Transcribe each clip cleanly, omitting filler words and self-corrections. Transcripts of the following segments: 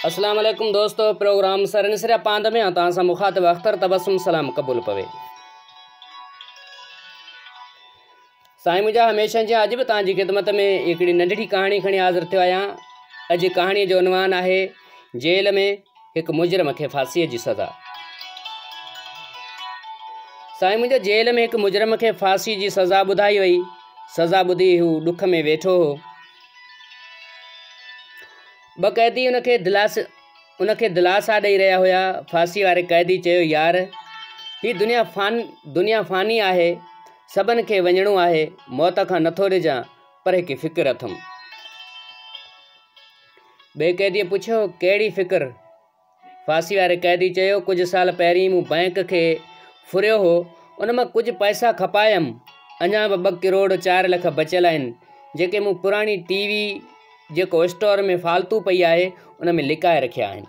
اسلام عليڪم دوستو پروگرام سرن سريا پاند ۾ آئون توهان سان مخاطب اختر تبسم سلام قبول پوي. سائين منهنجا هميشه جيان اڄ به توهان جي خدمت ۾ هڪڙي ننڍڙي ڪهاڻي کڻي حاضر ٿيو آهيان. اڄ جي ڪهاڻي جو عنوان آهي جيل ۾ هڪ مجرم کي ڦاسيء جي سزا. سائين منهنجا جيل ۾ هڪ مجرم کي ڦاسي جي سزا ٻڌائي وئي. سزا ٻڌي هو ڏک ۾ ويٺو هو. ٻه قيدي ان کي دلاس ان کي دلاسا ڏئي رهيا هيا. ڦاسي واري قيدي چيو يار هي دنيا فان دنيا فاني آهي. سڀن کي وڃڻو آهي. موت کان نٿو ڊڄان پر هڪ فڪر اٿم. ٻئي قيديء پڇيو، ڪهڙي فڪر؟ ڦاسي واري قيدي چيو، ڪجهه سال پهرين مون بئنڪ کي ڦريو هو، ان مان ڪجهه پئسا کپايم، اڃا به ٻه ڪروڙ 4 لک بچيل آهن، جيڪي مون پراڻي ٽي وي جيڪو اسٽور ۾ فالتو پئي آهي، ان ۾ لڪائي رکيا آهن.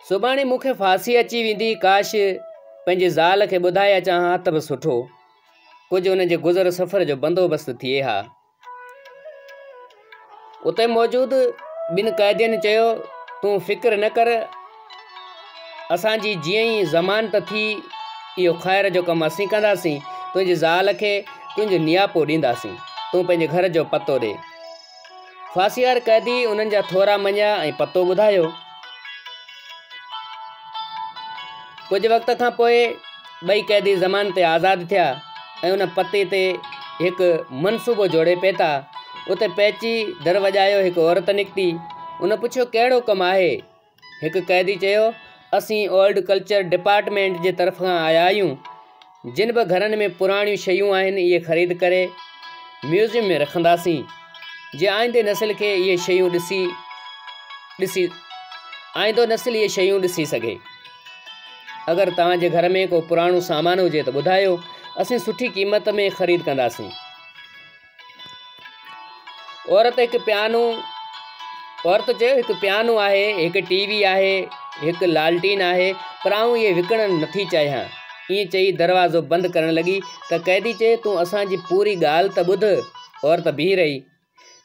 سڀاڻي مون کي ڦاسي اچي ويندي، ڪاش پنهنجي زال کي ٻڌائي اچان ها ته به سٺو، ڪجهه ان جي گذر سفر جو بندوبست ٿئي ها. اتي موجود ٻن قيدين چيو، تون فڪر نه ڪر، اسان جي جيئن ئي ضمانت ٿي، اهو خير جو ڪم اسين ڪنداسين، تنهنجي زال کي تنهنجو نياپو ڏينداسين، تون پنهنجي گهر جو پتو ڏي. ڦاسيار قيدي انهن جا ٿورا مڃيا ۽ پتو ٻڌايو. ڪجهه وقت کان پوء ٻئي قيدي ضمانت تي آزاد ٿيا ۽ ان پتي تي هڪ منصوبو جوڙي پهتا. اتي پهچي در وڄايو هڪ عورت نڪتي. ان پڇيو ڪهڙو ڪم آهي؟ هڪ قيدي چيو، اسين اولڊ ڪلچر ڊپارٽمينٽ جي طرف کان آيا آهيون. جن به گهرن ۾ پراڻيون شيون آهن اهي خريد ڪري ميوزيم ۾ رکنداسين جيئن آئيندي نسل کي اهي شيون ڏسي ڏسي آئيندو نسل اهي شيون ڏسي سگهي. اگر توهان جي گهر ۾ ڪو پراڻو سامان هجي ته ٻڌايو اسين سٺي قيمت ۾ خريد ڪنداسين. عورت هڪ پيانو عورت چيو هڪ پيانو آهي هڪ ٽي وي آهي هڪ لالٽين آهي پر آئون اهي وڪڻڻ نٿي چاهيان ائين چئي دروازو بند ڪرڻ لڳي ته قيدي چيو تون اسان جي پوري ڳالهه ته ٻڌ عورت بيهي رهي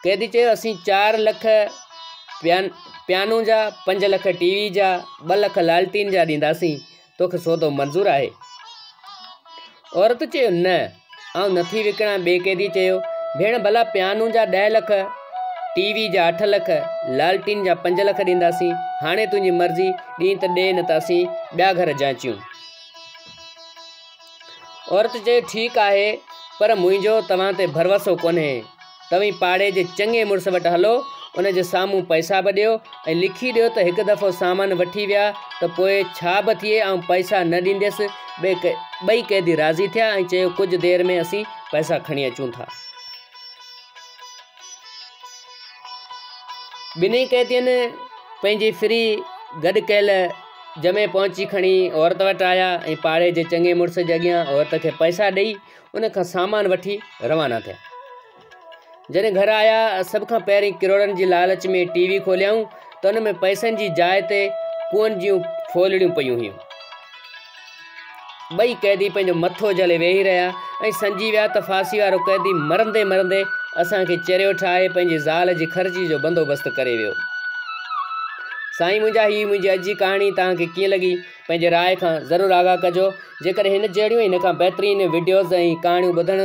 قيدي چيو اسين 4 لک پيانو جا، 5 لک ٽي وي جا، 2 لک لالٽين جا ڏينداسين، توکي سودو منظور آهي؟ عورت چيو نه، آئون نٿي وڪڻان. ٻئي قيدي چيو ڀيڻ ڀلا پيانو جا 10 لک، ٽي وي جا 8 لک، لالٽين جا 5 لک ڏينداسين، هاڻي تنهنجي مرضي، ڏين ته ڏي نه ته اسين ٻيا گهر جانچيون. عورت چيو، ٺيڪ آهي، پر منهنجو توهان تي ڀروسو ڪونهي. توهين پاڙي جي چڱي مڙس وٽ هلو، ان جي سامهون پئسا به ڏيو ۽ لکي ڏيو ته هڪ دفعو سامان وٺي ويا ته پوء ڇا به ٿئي آئون پئسا نه ڏينديس. ٻئي قيدي راضي ٿيا ۽ چيو، ڪجهه دير ۾ اسين پئسا کڻي اچون ٿا. ٻنهي قيدين پنهنجي ڦري گڏ ڪيل جمع پهچي کڻي عورت وٽ آيا ۽ پاڙي جي چڱي مڙس جي اڳيان عورت کي پئسا ڏئي ان کان سامان وٺي روانا ٿيا. جڏهن گهر آيا سڀ کان پهرين ڪروڙن جي لالچ ۾ ٽي وي کوليائون ته ان ۾ پئسن جي جاء تي ڪوئن جون ڦولڙيون پيون هيون. ٻئي قيدي پنهنجو مٿو جهلي ويهي رهيا ۽ سمجهي ويا ته ڦاسي وارو قيدي مرندي مرندي اسان کي چريو ٺاهي پنهنجي زال جي خرچي جو بندوبست ڪري ويو. سائين منهنجا هي منهنجي اڄ جي ڪهاڻي توهان کي ڪيئن لڳي پنهنجي راء کان ضرور آگاهه ڪجو جيڪڏهن هن جهڙيون ۽ هن کان بهترين وڊيوز ۽ ڪهاڻيون ٻڌڻ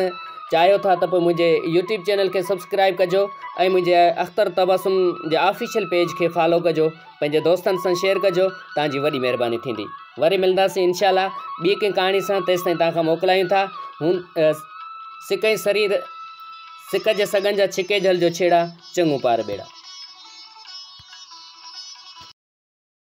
چاهيو ٿا ته پوء منهنجي يوٽيوب چينل کي سبسڪرائب ڪجو ۽ منهنجي اختر تبسم جي آفيشل پيج کي فالو ڪجو پنهنجي دوستن سان شيئر ڪجو توهان جي وڏي مهرباني ٿيندي وري ملنداسين انشاء الله ٻي ڪنهن ڪهاڻي سان تيستائين توهان کان موڪلايون ٿا هون سڪ ۽ سرير سڪ جي سڳن جا ڇڪي جهلجو ڇيڙا چڱو پار ٻيڙا.